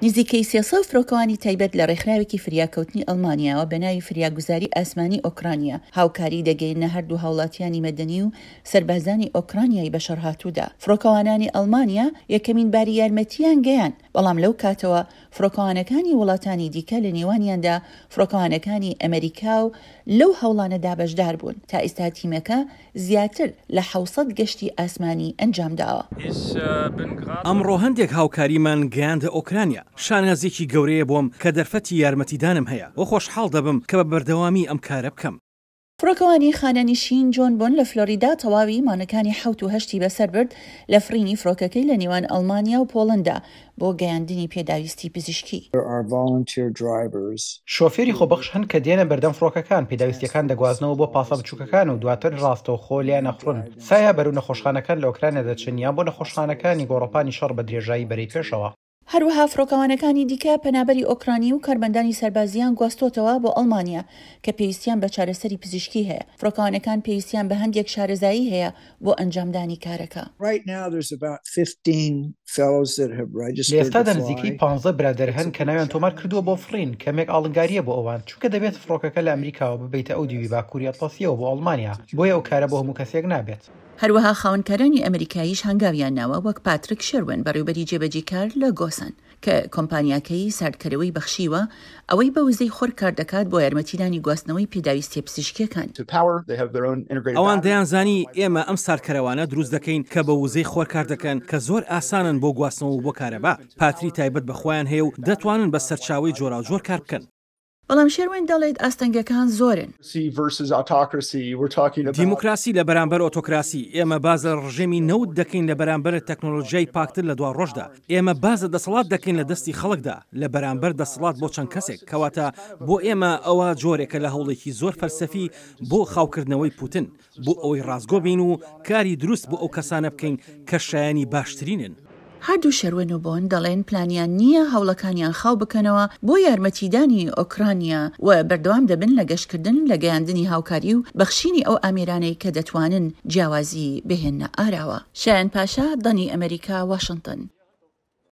نزیکەی 300 فرۆکەوانی تایبەت لە ڕێکخراوێکی فریاکەوتنی ئەڵمانیاوە بە ناوی فریاگوزاری ئاسمانی ئۆکرانیا هاوکاری دەگەیەننە هەردوو هاوڵاتیانی مەدەنی و سەربازانی ئۆکرانیای بەشەڕهاتوودا. فڕۆکەوانانی ئەڵمانیا یەکەمین باری یارمەتییان گەیاند، بەڵام لەو کاتەوە فڕۆکەوانەکانی وڵاتانی دیکە لە نێوانیاندا فڕۆکەوانەکانی ئەمەریکا و لەو هەوڵانەدا بەشدار بوون. تا ئیستا تیمەکە زیاتر لە 700 گەشتی ئاسمانی ئەنجامداوە. ئەمڕۆ هەندێک هاوکاریمان گەیاندە ئۆکرانیا، شانازییەکی گەورەیە بۆم کە دەرفەتی یارمەتیدانم هەیە و خۆشحاڵ دەبم کە بە بەردەوامی ئەم کارە بکەم. فڕۆکەوانی خانەنشین جۆن بۆن لە فلۆریدا تەواوی مانگەکانی حەوت و هەشتی بەسەر برد لە فڕینی فڕۆکەکەی لە نێوان ئەڵمانیا و پۆڵەندا بۆ گەیاندنی پێداویستی پزیشکی. شۆفێری خۆبەخش هەن کە دێنە بەردەم فڕۆکەکان، پێداویستییەکان دەگوازنەوە بۆ پاسە بچووکەکان و دواتر ڕاستەوخۆ لێیان ئەخوڕن، سایا بەرەو نەخۆشخانەکان لە ئۆکرانیا دەچن یان بۆ نەخۆشخانەکانی گۆڕەپانی شەڕ بە درێژایی بەرەی پێشەوە. هەروەها فڕۆکەوانەکانی دیکە پەنابەری ئۆکرانی و کارمەندانی سەربازییان گواستۆتەوە بۆ ئەڵمانیا کە پێویستیان بە چارەسەری پزیشکی هەیە. فڕۆکەوانەکان پێویستیان بە هەندێک شارەزایی هەیە بۆ ئەنجامدانی کارەکە. لە ئێستادا نزیکەی پانزە برادەر هەن کە ناویان تۆمار کردووە بۆ فڕین، کەمێک ئاڵنگارییە بۆ ئەوان، چونکە دەبێت فڕۆکەکە لە ئەمریکاوە ببەیتە ئەو دیوی باکووری ئەتڵەسییەوە بۆ ئەڵمانیا، بۆیە ئەو کارە بۆ هەموو کەسێک نابێت. هەروەها خاوەنکارانی ئەمریکاییش هەنگاویان ناوە وەک پاتریک شێروین بەڕێوبەری جێبەجیکار لە گۆسن کە کۆمپانیاکەی ساردکەرەوەی بەخشیوە ئەوەی بە وزەی خۆر کاردەکات بۆ یارمەتیدانی گواستنەوەی پێداویستیە پزیشکیەکان. ئەوان دەیانزانی ئێمە ئەم ساردکەرەوانە دروست دەکەین کە بە وزەی خۆر کاردەکەن کە زۆر ئاسانن بۆ گواستنەوە و بۆ کارەبا، پاتری تایبەت بە خۆیان هەیە و دەتوانن بە سەرچاوەی جۆراوجۆر کاربکەن. بەڵام شێروین دەڵێت ئاستەنگەکان زۆرن. دیموکراسی لە بەرامبەر ئۆتۆکراسی، ئێمە باس لە ڕژێمی نەوت دەکەین لە بەرامبەر تەکنۆلۆژیای پاکتر لە دواڕۆژدا، ئێمە باس لە دەسەڵات دەکەین لە دەستی خەڵکدا لە بەرامبەر دەسەڵات بۆ چەند کەسێک، کەواتە بۆ ئێمە ئەوە جۆرێکە لە هەوڵێکی زۆر فەلسەفی بۆ خاوکردنەوەی پوتن، بۆ ئەوەی ڕاستگۆ بین و کاری دروست بۆ ئەو کەسانە بکەین کە شایەنی باشترینن. هەردوو شەروەن و بۆن دەڵێن پلانیان نییە هەوڵەکانیان خاو بکەنەوە بۆ یارمەتیدانی ئۆکرانیا و بەردەوام دەبن لە گەشتکردن لە گەیاندنی هاوکاری و بەخشینی ئەو ئامێرانەی کە دەتوانن جیاوازی بهێننە ئاراوە. شایان پاشا، دەنگی ئەمەریکا، واشنتن.